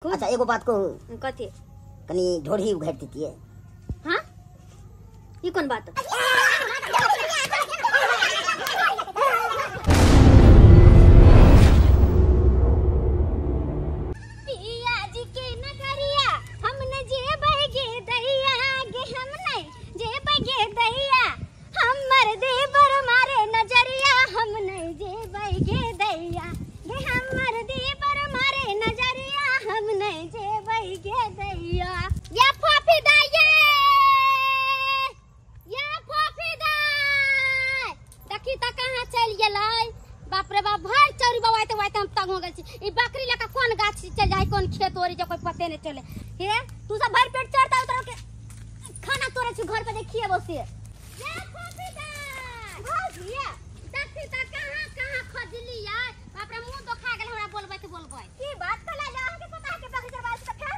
अच्छा एगो बात कहू। कथी? कनी ढोढ़ी उघारि दितियै। हाँ ई कोन बात? पिया जी के नगरिया हम न जेबै गे दैया गे, हम नहीं जेबै गे दैया, हमर देवर मारे नजरिया, हम नहीं जेबै गे दैया गे, हमर देवर मारे नजरिया, हम नहीं जेबै गे दैया। या फोफी दाई ये, या फोफी दाई, देखी त कहाँ चलि गेलै। बाप रे बाप, भरि चौरी बौआइते बौआइते हम तंग हो गेल छी। ई बकरी लऽ कऽ कोन गाछ चलि जाइ, कोन खेत ओरी जे कोई पते नहि चले। हे तू सब भरि पेट चढ़ता उतर के खाना तोड़े छी घर पे जे खिएबो से। या फोफी दाई, भौजी देखी त कहाँ कहाँ खजली यार। बाप रे मुंह दुखा गेल हमरा बोलबैत बोलबैत। की बात कला जा अहाँ के पता है के बकरी चरबाइ छै कखन?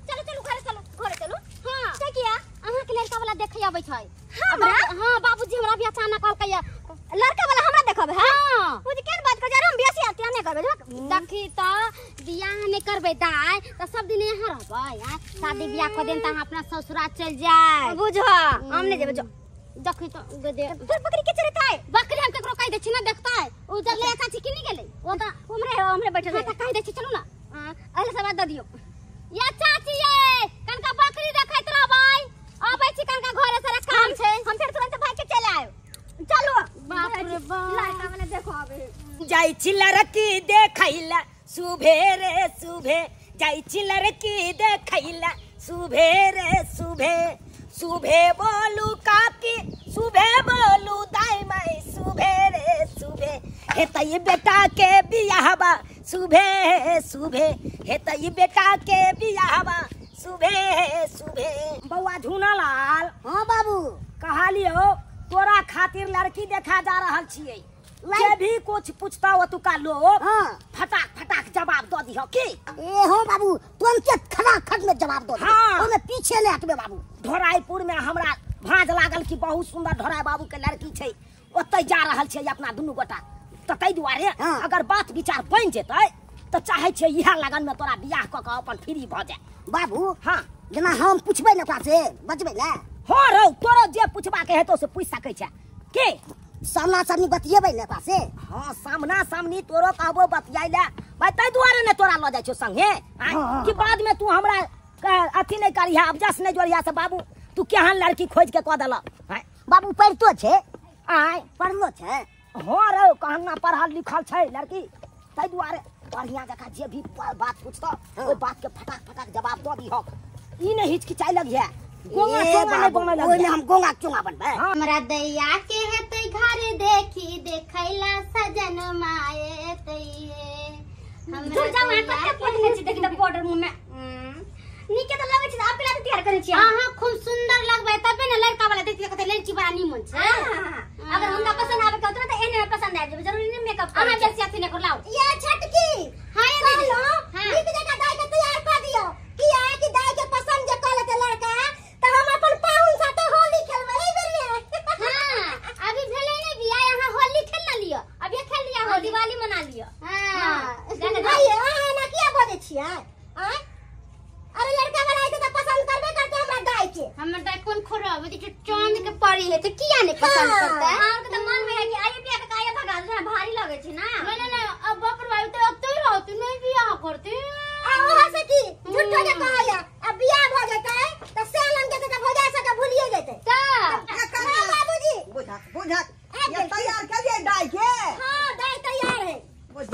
चलू चलू घरे चलू, घरे चलू। हां से किया? अहाँ के लड़का वाला देखे आबै छै हमरा? हां बाबूजी हमरा भी अचानक कहलकै लड़का वाला हमरा देखब। हां बुझ केन बात कर जा हम बियाह सिया नहीं करबै। देखी त बियाह नहीं करबै दाई त सब दिन यहाँ रहबै। शादी बियाह क देन त अहाँ अपना ससुराल चल जाय। बुझ हम नहीं जेबै। देखी त गदे फिर बकरी के चरतै? बकरी हम केकरो कहि दै छी ना देखतै। उ जब ले चाची की नहीं गेलै ओ त हमरे हमरे बैठल। हां त कहि दै छी चलू ना। अहले सब दऽ दियौ। या चाची ये कनका बकरी देखैत रहबै, आबै छी कनका घरे सारा काम छै। हम फिर तुरंत भाग के चल आयो। चलो बाप रे बाप, लड़का वाला देखो आबे। जाई छी लड़की देखैला सुबे रे सुबे, जाई छी लड़की देखैला सुबे रे सुबे, सुबे बोलू काकी सुबे बोलू दाई माई सुबे रे सुबे, हेतै बेटा के बियाहबा सुबे सुबे, हेतै बेटा के बियाहबा सुबे सुबे। बौआ झूना लाल। हाँ बाबू। कहलियो तोरा खातिर लड़की देखा जा रहल छियै, जे भी कुछ पूछता ओतुका लोग। हाँ। फटाक फटाक जवाब दऽ दिहो की। ए हो बाबू तुरंत खड़ाखड़ में जवाब दो। हाँ। ओमे पीछे नहीं हटबे बाबू। ढोराईपुर में हमरा भाँज लागल कि बहुत सुंदर ढोराई बाबू के लड़की छै, ओतै जा रहल छै अपना दुनू गोटा। तऽ ताहि दुआरे हाँ। अगर बात विचार बनि जेतै तऽ चाहै छियै इएह लगन में तोरा बियाह कऽ कऽ अपन फ्री भऽ जाय। बाबू हाँ जेना हम पूछबै ने ओकरा से बचबै ने? हाँ रौ, तोरो जे पूछबाके हेतौ से पूछि सकै छै के। सामना सामनी बतियेबै ने ओकरा से? हाँ सामना सामनी तोरो कहबो बतियाइ ले भाई, ताहि दुआरे ने तोरा लऽ जाइ छियौ संगे। हाँ। कि बाद में तू हमरा अथी नहीं करिहा, अबजस नहीं जोड़िहा से बाबू तू केहन लड़की खोज के कऽ देलक। बाबू पढ़ितो छै? आय पढ़लो छै? हाँ रौ, कहना पढ़ल लिखल छै लड़की, ताहि दुआरे बढ़िया जकाँ जे भी बात पूछतौ ओहि बात के फटाक फटाक जवाब दऽ दिहक। ई नहि हिचकिचाइ लगिहे, गोंगा चोंगा नहीं बनय ओहिमे लगिहे। हम गोंगा चोंगा बनबै। हमरा दैया के हेतै घर देखी देखैला सजन माए तैये। दूर जाओ, अहाँ कते पोतने छी देखी त पाउडर मुंह में। नीके त लगै छै, अपना त तैयार करै छी। अहाँ खूब सुंदर लगबै तबे ने लड़का वाला देखते कहते लड़की बड़ा नीमन छै। अगर हुनका पसंद आबे कहत त एने पसंद आबि जेबै, जरूरी नहीं मेकअप अहाँ बेसी अथी नहि करलाउ। ये छटकी। हां ये दीदी। हां नीक जकाँ दाई के तैयार क दियौ। किया कि दाई के पसंद जे क लेतै लड़का त हम अपन पाहुन साथे होली खेलबै एहि बेर में। हां अभी भेलै नै बियाह, अहाँ होली खेल ना लियो, अभी खेल लियो हां दिवाली मना लियो। हां भाई अहाँ एना किया बजै छियै? आँय अरे लड़का वाला आइते त पसंद करबे करते हमरा दाई के। हमर दाई कोन खराब है, तो चांद के परी है तो किया नहीं पसंद करता है? और के त मन में है कि आइए बियाह के काया भगा दे, भारी लगै छै ना। नहीं नहीं अब बाप रे भाई तो अतै रहते नहीं बियाह करते। आ ओहा से की झूठो जे कहैया, अब बियाह भ जेतै त से लंग जेतै त भौजाई सबके भूलिए जेतै। त हां बाबूजी बुझत बुझत ये तैयार करिए दाई के। हां दाई तैयार है। बुझ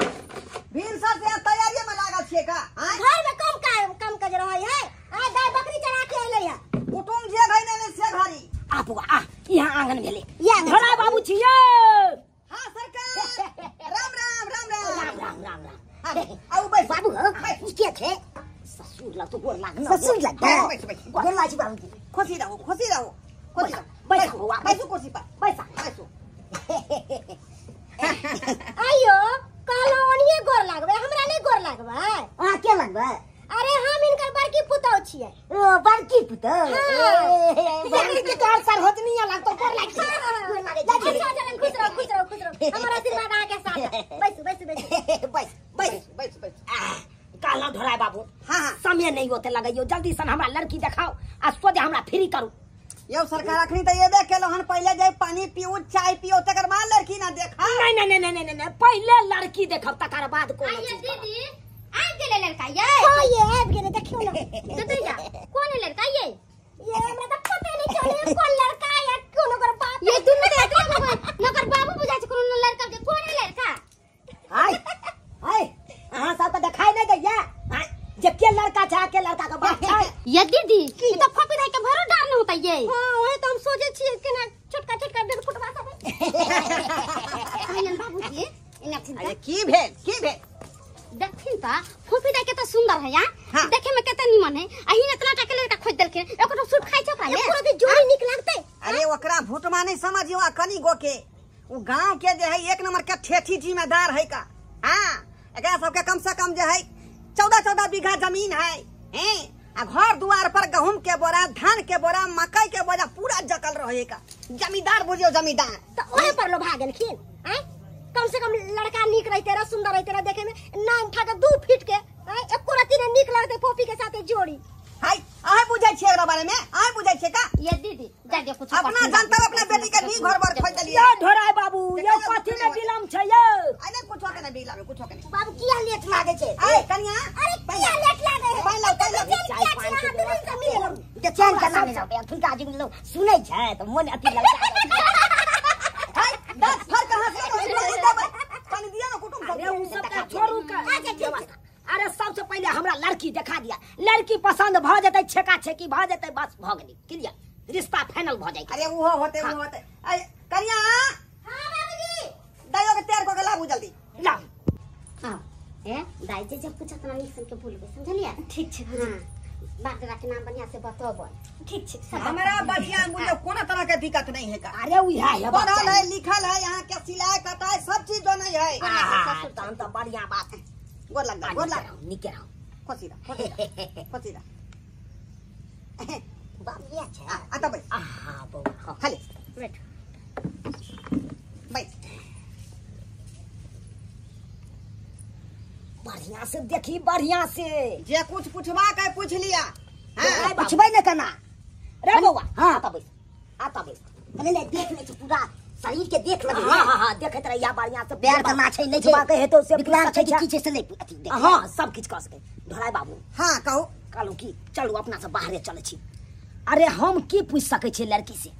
भीन सब से तैयारी में लागल छियै का? घर में कम काम कम काज रहै है। आ दाई बकरी चरा के अइलै है। कुटुम जे घई ने से घरी। आ बौआ आ, यहाँ आंगन भेलै। यहाँ ढोराई बाबू छियै। हां सरकार राम राम राम राम राम राम राम राम। आउ बैस बाबू। ई के छै? ससुर लग तो गोर लागना। ससुर लग बैस बैस गोर लागै छी बाबूजी। खुशी रहू खुशी रहू खुशी रहू। बैस बौआ बैसू कुर्सी पर बैसा बैसू। आइयो कहलो ओनिये गोर लागबै, हमरा नहीं गोर लागबै। अहाँ के लगबै? अरे हम इनकर बड़की पुतौ छियै। ओ बड़की पुतौ। बड़की के तोहर सरहोजनी लगतो गोर लागि गोर लागै। अच्छा अच्छा खुश रहो खुश रहो खुश रहो, हमर आशीर्वाद अहाँ के साथ है। बैसू बैसू बैसू बैस बैस बैस बैस। कहलौ ढोराय बाबू। हां समय नहीं होते लगैयो, जल्दी सन हमरा लड़की देखाओ आ सोझे हमरा फ्री करू। यौ सरकार अखनी त एबे केलो हन, पहिले जाय पानी पीऊ चाय पीऊ तकर बाद लड़की ना देखा। नहीं नहीं नहीं नहीं नहीं, पहिले लड़की देखब तकर बाद कोनो चीज। दीदी आ गेले लड़का ये। हां ये आबि गेले, देखियो ना। ददैया कोन है लड़का ये? ये हमरा त पता नहीं चले कोन लड़का है कोन ओकर बाप। ये दुनू त एक नकर बाबू बुझाय छै कोनो लड़का के। कोन है लड़का? हाय हाय, अहाँ सब के देखाई नहीं दैया जे के लड़का छै के लड़का के बाप छै। ये दीदी ई त फपी दाई के भरो डार न होता ये। हां ओहे त हम सोचे छियै केना छोटका छोटका डेढ़ फुटवा सब। आइलन बाबूजी इना चिंता। अरे की भेल की भेल? देखिन त फूफी दाई के त सुंदर है यार, हाँ। देखे में केते निमन है। आ ही इतना टाके लड़का खोज देलखिन, एको सूट खाइ छै ओकरा ले। पूरा के जोड़ी निक लागतै। अरे ओकरा भूटमा नहीं समझियो आ कनी गो के, उ गांव के जे है एक नंबर के ठेठी जिम्मेदार है का। हां एकरा सबके कम से कम जे है 14-14 बीघा जमीन है, हैं आ घर दुआर पर गहूम के बोरा धान के बोरा मकई के बोरा पूरा जकल रहे का। जमींदार बुझियो जमींदार। त ओहे पर लोभा गेलखिन। हैं कम से कम लड़का निक रहते रह, सुंदर रहते रह देखे में, नाम उठा के 2 फीट के एको रति ने निक लगते फोफी के साथे जोड़ी। हाय आय बुझै छियै एकरा बारे में, आय बुझै छियै का? ये दीदी जा दे कुछ अपना जनता अपना बेटी के नी घर बर खोज देलियै। यो ढोराय बाबू यो कथि में विलम्ब छै यो? अरे कुछो के नै विलम्ब, कुछो के नै। बाबू किया लेट लागे छै? आय कनिया, अरे किया लेट लागे है? पहिले पहिले चाय पान के व्यवस्था मिले चैन के नाम जाबे अखुनका आदमी लोग सुनै छै त मन अति ललचा। हाय दस फर कहां से पानी देबै, पानी दिया ना कुटुंब सब। अरे उ सब का छोड़ू का। अच्छा ठीक। अरे सबसे पहले हमरा लड़की देखा दिया, लड़की पसंद भ जेतै छेका छेकी भ जेतै बस भ गेलै क्लियर, रिश्ता फाइनल भ जाय। अरे उहो होते उहो होते। अरे कनिया। हां बाबूजी दाइयो के तैयार क के लाबू जल्दी लाओ। हां ए दाइ जे जब कुछ इतना निक सन के बोलबे समझलिया? ठीक छै। हां बाप दादा के नाम बढ़िया से बतबो। ठीक छै। हमरा बढ़िया बुझियो कोनो तरह के दिक्कत नहीं है का। अरे उहा है पढ़ल है लिखल है, यहाँ के सिलाई कटाई सब चीज जो नहीं है। तहन त बढ़िया बात है। गोर लग गोर लग निके रहो खुशी रह खुशी रह खुशी रह। बाप ये छै आ त बैठ। हां बौआ खाली बैठ बैठ। बढ़िया से देखी बढ़िया से जे कुछ पूछबा के पूछ लिया। हां पूछबै ने कना रे बौआ। हां आता बैठ आता बैठ। अरे ले देख ले पूरा शरीर के देख लेबै। हां हां हां देखैत रहिया बढ़िया से। पैर त ना छै नै छै पूछबा के हेतौ से विकलांग छै कि छै से नै अथी देख। हां सब किछ क सकै। ढोराय बाबू। हां कहू। कहलू की चलू अपना सब बाहरे चलै छी। अरे हम की पूछ सकै छियै लड़की से?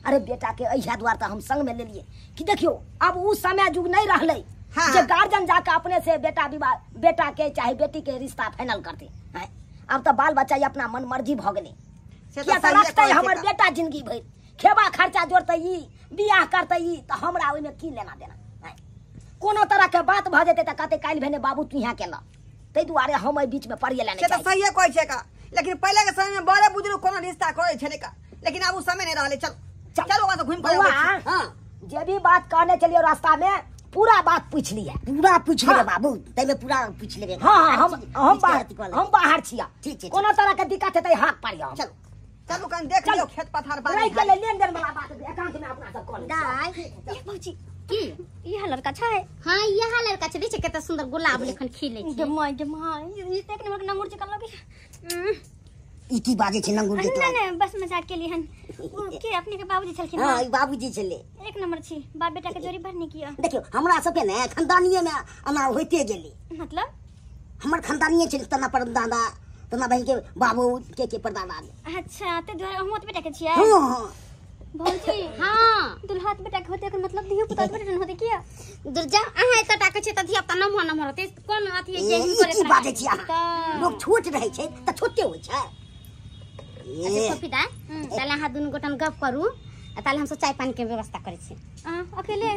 अरे बेटा के अहिया दुआर त हम संग में लेलिए कि देखियो अब उ समय जुग नहीं रहलै। हाँ। जे गार्जियन जाके अपने से बेटा विवाह बेटा के चाहे बेटी के रिश्ता फाइनल करते हैं। अब तो बाल बच्चा अपना मन मर्जी भ गेलै। किया त रखतै हमर बेटा जिंदगी भरि खेबा खर्चा जोड़तै ई बियाह करतै ई त हमरा ओहिमे की लेना देना। कोनो तरह के बात भ जेतै त कहतै काल्हि भेने बाबू तू यहाँ केलह, ताहि दुआरे हम एहि बीच में पड़िए लेने से त सहिए कहै छै का। लेकिन पहिले के समय में बड़े बुजुर्ग कोनो रिश्ता करै छलै का, लेकिन आब उ समय नहीं रहलै। चल चलो वहां से घूम के आबै। हां जे भी बात कहने चलियो रास्ता में पूरा बात पूछ लिया। पूरा पूछ लेबे बाबू, तैमे पूरा पूछ लेबे। हां हम बाहर छिया। ठीक छै। कोनो तरह के दिक्कत हेतै हाथ पारिया। चलो चलो कन देख लियो खेत पथार बाड़ी। रहि गेलै लेन देन वाला बात एकांत में अपना सब कऽ। दाइ ए भौजी की इहा लड़का छै? हां इहा लड़का छै। देखै कते सुंदर गुलाब लेखन खिलै छै। गे my गे my ई त एक नंबर के नंगुर जकाँ लगै। ई की बाजै छै नंगुर के? नहीं नहीं बस मजाक के लिए हन। के अपने के बाबूजी छलखिन? हां ई बाबूजी छले। एक नंबर छी बाप बेटा के जोड़ी बड़ नीक य। देखियो हमरा सब के ने खानदानीये में अना होइते गेलै। मतलब हमर खानदानीये छल तना पर दादा तना बहिन के बाबू के परदादा। अच्छा ते दुआरे अहुँ बेटा के छियै? हां हां भौजी। हां दुल्हा बेटा के होते मतलब धियो पुता बेटा न होते किया? दुर्जा अहाँ एत टाके छै त धिया पुता नमहर नमहर होते कोन अथी जे ई की बाजै छी अहाँ? लोग छोट रहै छै त छोटे होइ छै। अच्छा सोफी दाइ ताले अहाँ दुनू गोटन गप करू आ ताले हम सब चाय पानी के व्यवस्था करै छी। अकेले?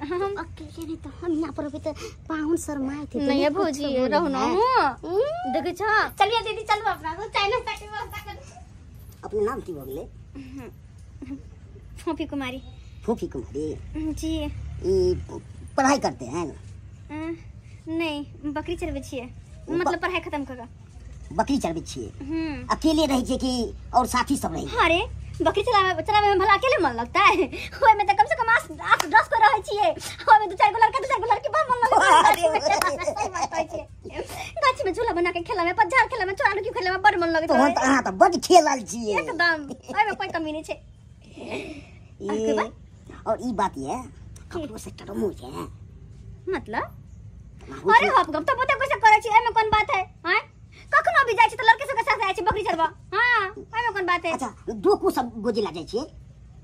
हम अकेले नहीं तो हम यहाँ पर अभी तो पाहुन शर्माए थे। नहीं भौजी रहू ना देखै छ। चलिए दीदी चलू अपना सब चाय नाश्ता के व्यवस्था करू। अपने नाम की हो गेलै? फोफी कुमारी। फोफी कुमारी जी। ई पढ़ाई करते हैं? नहीं बकरी चरबै छियै, मतलब पढ़ाई खत्म कऽ। बकरी चरबै छियै? अकेले रहै छियै कि और साथी सब रहै? अरे बकरी चलावे चलावे में भला अकेले मन लगता है? ओए में त कम से कम 8 10 को रहै छियै। ओए में 2 4 गो लड़का 2 4 गो लड़की बड़ मन लगै। सही बात कहै छियै। गाछी में झूला बना के खेला में, पतझड़ खेला में, चोरा लुकी खेला में बड़ मन लगैत तहन रहै। तऽ अहाँ तऽ बड खेलल छियै। एकदम, ओए में कोई कमी नहीं छै। ई और ई बात ये ककरो से टरमो छै? मतलब अरे हप गप तो बहुते कैसे करै छी, एमे कोन बात है? हैं, कखनो भी जाइ छी त लड़के सबके साथ जाइ छी बकरी चरबा। हां, एमे कोन बात है? अच्छा, डोको सब गोजिला जाइ छियै?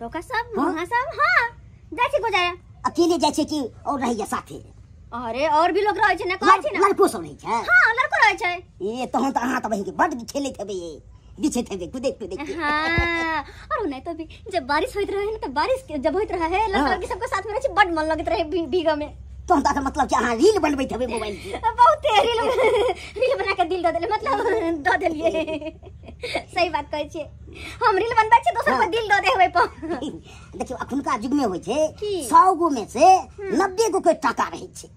टोका सब? हाँ? वहाँ सब, हाँ जाइ छी गोजाया। अकेले जाइ छियै कि और रहैया साथे? अरे और भी लोग रहै छै ने, कहै छी ने। लड़को सब रहै छै? हाँ, लड़को रहै छै। ए तहन तऽ अहाँ तऽ बहिन के बड खेलैत हेबै, बिछैत हेबै, कुदैत कुदैत। हाँ, और नहीं तो भी जब बारिश होइत रहे ने त बारिश के जब होइत रहे है, लड़का हाँ। लड़की सबके साथ में रहै छी, बड मन लगैत रहे भीगा में। तहन तऽ मतलब कि अहाँ रील बनबैत हेबै मोबाइल के? बहुत रील रील बना के दिल दऽ देले, मतलब दऽ देलियै। सही बात कहै छियै, हम रील बनबै छियै दोसर हाँ। पर दिल दऽ दे हेबै पर। देखियौ अखुनका युग में होइ छै की? 100 गो में से 90 गो के टाका रहै छै।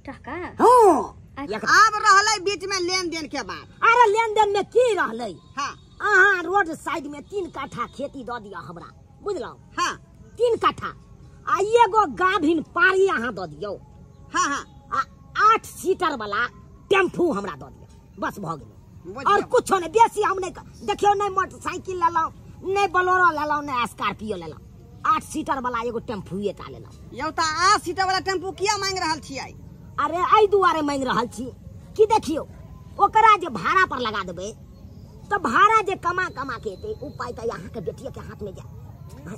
टाका? हाँ। आब रहलै बीच में लेन देन के बात। अरे लेन देन में की रहलै? हाँ। अहाँ रोड साइड में 3 काठा खेती दऽ दिअ हमरा, बुझलहुँ? हाँ। 3 काठा आ एगो गाभिन पारी अहाँ दऽ दियौ। हाँ हाँ। आ 8 सीटर वाला टेम्पू हमरा दऽ दियौ, बस भऽ गेलै। बुझि और गेलहुँ। कुछो नहीं बेसी हम नहीं देखियौ, नहीं मोटरसाइकिल लेलहुँ, नहीं बोलेरो लेलहुँ, नहीं स्कॉर्पियो लेलहुँ। 8 सीटर वाला एगो टेम्पूए टा लेलहुँ। यौ तऽ 8 सीटर वाला टेम्पू किया मांगि रहल छियै? अरे एहि दुआरे मांगि रहल छी कि देखियौ ओकरा जे भाड़ा पर लगा देबै तऽ भाड़ा जे कमा कमा के एतै ओ पाइ तऽ अहाँके बेटिए के हाथ में जायत।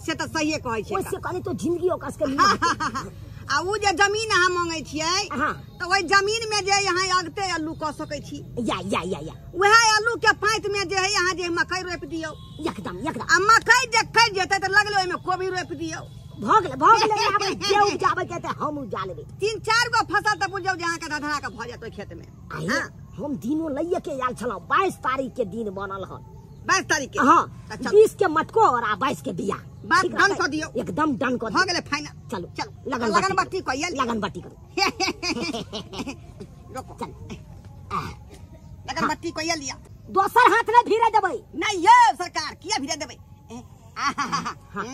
से तऽ सहिए कहै छियै। ओहिसे कनि तो जिंदगी ओकर सबके नीक हेतै। आ उ जे जमीन अहाँ मांगै छियै हाँ। तऽ ओहि जमीन में जे अहाँ अगते अल्लू कऽ सकै छी। या या या या। वएह अल्लू के पाँति में जे है अहाँ जे मकई रोपि दियौ। एकदम एकदम। आ मकई जे कटि जेतै तऽ लगले ओहिमे कोबी रोपि दियौ। भऽ गेलै भऽ गेलै, आब जे उपजाबै के हेतै हम उपजा लेबै। 3 4 गो फसल तऽ बुझियौ जे अहाँके धधरा के भऽ जायत ओहि खेत में। आइ हम दिनो लैये के आयल छलहुँ, 22 तारीख के दिन बनल हन। 22 तारीख के? हाँ, तऽ चलू। 20 के मटको और आ 22 के बिया। बात ठीक डन रहतै? कऽ दियौ। एकदम डन कऽ भऽ दियौ। गेलै फाइनल। चलू चलू लगन लगन बट्टी कऽ आयल। लगन बट्टी करू। रोको। चल। लगन बट्टी कऽ लिअ। दोसर हाथ नहि भिड़े देबै। नहि यौ सरकार, किया भिड़े देबै? हाँ।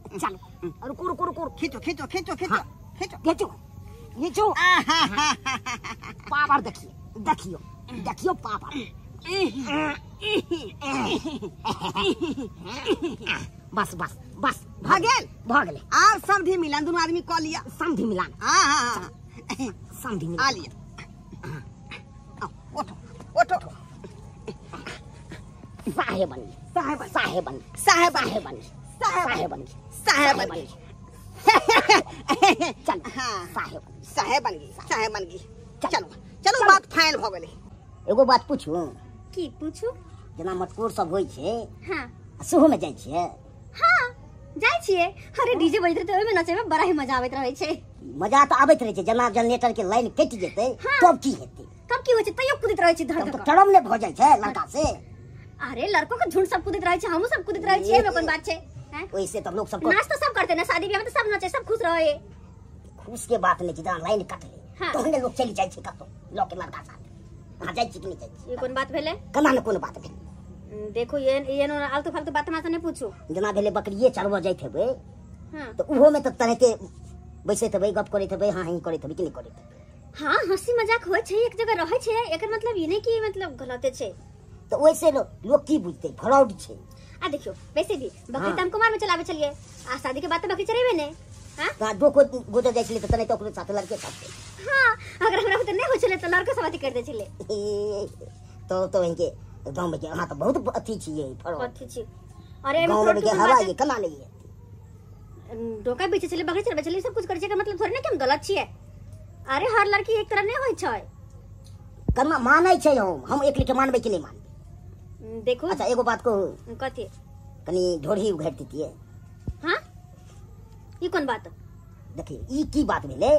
चलू रुकू रुकू रुकू। खींचो खींचो खींचो खींचो हाँ। खींचो खींचो खींचो। पावर देखियो देखियो देखियो पावर। बस बस बस भऽ गेल? भऽ गेलै। आब समधि मिलन दुनू आदमी कऽ लिअ। समधि मिलान। हाँ हाँ हाँ। समधि मिलान। आ लिअ। आओ, उठो उठो। साहेब बन साहेब साहेब बन साहेब साहेब बन साहेब साहेब बन साहेब बन चल। हाँ। साहेब साहेब बन गई, साहेब बन गई। चलो चलो बात फाइनल भऽ गेलै। एगो बात पूछू? की पूछू? जेना मटकोर सब होइ छै, हाँ, सेहो में जाइ छियै? हाँ जाइ छियै। अरे डीजे बजैत रहै ओहिमे नचै में बड़ा ही मजा आबैत रहै छै। मजा तऽ आबैत रहै छै, जेना जनरेटर के लाइन कटि जेतै हाँ। तब की हेतै? तब की होइ छै, तैयो कुदैत रहै छै धड़ तब धड़ तऽ टरम ने भऽ जाइ छै लड़का से। अरे लड़को के झुंड सब कुदैत रहै छै, हमहूँ सब कुदैत रहै छियै, एहिमे कोन बात छै? हैं? ओहिसे तब लोक सब नाच तऽ सब करते ने, शादी ब्याह में तऽ सब नचे, सब खुश रहे। खुश के बात नहि छै, जहाँ लाइन कटलै हाँ। तहने लोक चलि जाइ छै कतौ लऽ के लड़का साथ। अहाँ जाइ छी कि नहि जाइ छी? ई कोन बात भेलै? केना ने कोनो बात भेलै? देखो ये ये आलतू फालतू बात हमरा से नहीं पूछू। जेना भेलै बकरिए चरबऽ जाइत हेबै हाँ। तऽ ओहो में तऽ तनाहिते बैसैत हेबै, गप करैत हेबै, हाँ ही करैत हेबै कि नहि करैत हेबै? हाँ हंसी मजाक होइ छै, एक जगह रहै छै, एकर मतलब ई नहि कि मतलब गलते छै। तऽ ओहिसे लोक की बुझतै, फ्रॉड छै। आ देखियो वैसे भी बकरी हाँ। तऽ हम कुमार में चलाबै छलियै, आ शादी के बाद तऽ बकरी चरेबै ने। हाँ? तऽ डोको गोजर जाइ छलै तऽ तनाहिते ओकरो साथे लड़के साथे। हाँ, अगर हमरा बुते नहि होइ छलै तऽ लड़को सब अथी कर दै छलै। तो इनके गाँव में अहाँ तऽ बहुत अथी छियै फ्रॉड। अथी छी। अरे एहिमे गाँव फ्रॉड में के के कोन हवा बात ये केना नहि ये? डोका बेचै छलै, बकरी चरबै छलै, सब कुछ करै छै, एकर मतलब थोड़े ने कि हम गलत छियै। अरे हर लड़की एक तरह नहि होइ छै। केना मानै छै हम एक लेखे मानबै कि नहि मानबै? देखो। अच्छा एगो बात कहू? कथी? कनी ढोरही उघारि दितियै। हाँ ई कोन बात? देखियौ ई की बात भेलै,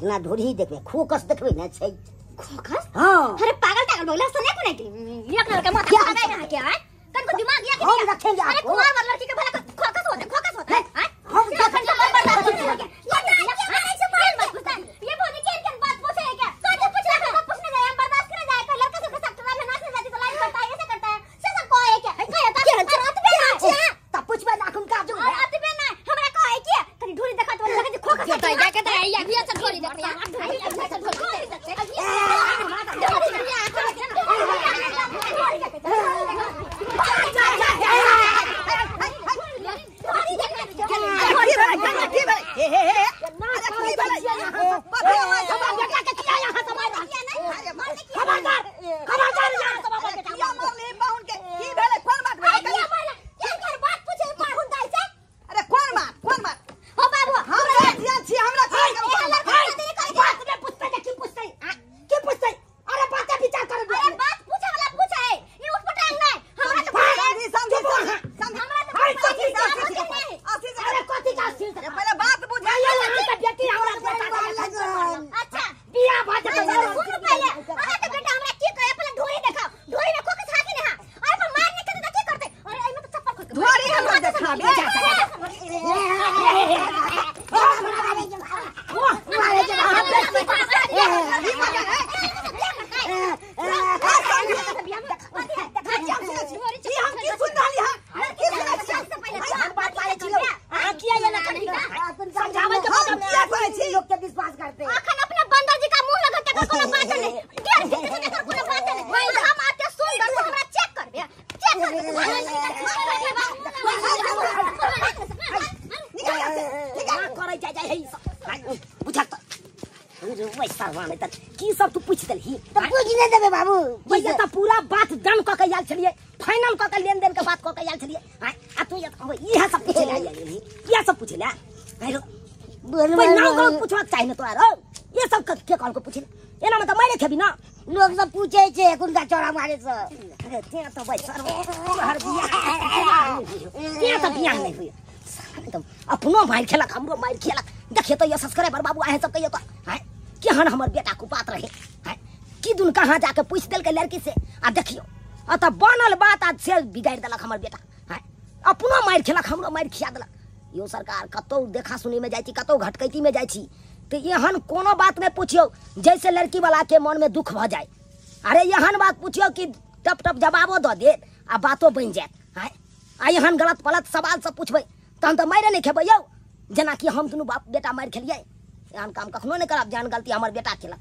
जेना ढोरही देखबै खोकस देखबै ने छै। खोखस? हाँ। अरे पागल टागल भऽ गेलै, सुने कोने की एक लड़का माथा क्या? खराब है यहाँ के, हैं? कनको दिमाग या कि हम नहीं? रखेंगे अरे आपको। कुमार वाला लड़की के भला खोखस होता है, खोखस होता है, हैं? हम रखेंगे। ये बोले के के बात पूछे है क्या? कौन पूछ रहा है? पूछने जाए, हम बर्दाश्त करे जाए, कोई लड़का सबके साथ टोला में नाचने जाती तो लाइन करता है, ऐसे करता है, से सब कोई है क्या? कहे तो रात में नाचे। सरवा नहीं तर की सब तू पूछ देलही त पूछ नै देबे बाबू। भैया त पूरा बात डन क के आयल छलिए, फाइनल क के लेन देन के बात क के आयल छलिए। आ तू इहे सब पूछे ला आयल छलही, इहे सब पूछे ला आइरो बोल भाई नाव गाँव पूछबाक चाही ने तोरा रौ, ये सब के कहल को पूछे एना में त मारे खेबी ना। लोग सब पूछे छे कुनका चौड़ा मारे से। अरे ते त भाई सरवा तोहर बियाह ते त बियाह नहीं हुई एकदम अपनो मार खेलक हमरो मार खेलक। देखिए तो ये सब्सक्राइबर बाबू आहे सब कहियो तो हैं केहन हमर बेटा को बात रहे हैं की दुन कहाँ जाके पूछ देलकै लड़की से। आ देखियो आ त बनल बात आ से बिगाड़ देलक हमर बेटा हैं, अपनो मार खेलक हमरो मार खिया देलक। यो सरकार कतौ देखा सुनी में जाइ छी कतौ घटकैती में जाइ छी तो एहन कोनो बात नहीं पूछियो जैसे लड़की वाला के मन में दुख भ जाए। अरे एहन बात पूछियो कि टप टप जवाबो दऽ देत आ बातो बनि जायत हैं। आ एहन गलत पलत सवाल सब पूछबै तहन तऽ मारे नहीं खेबै यौ, जेनाकि हम दुनू बाप बेटा मारि खेलियै। एहन काम कखनो नहीं करब जेहन गलती हमर बेटा केलक।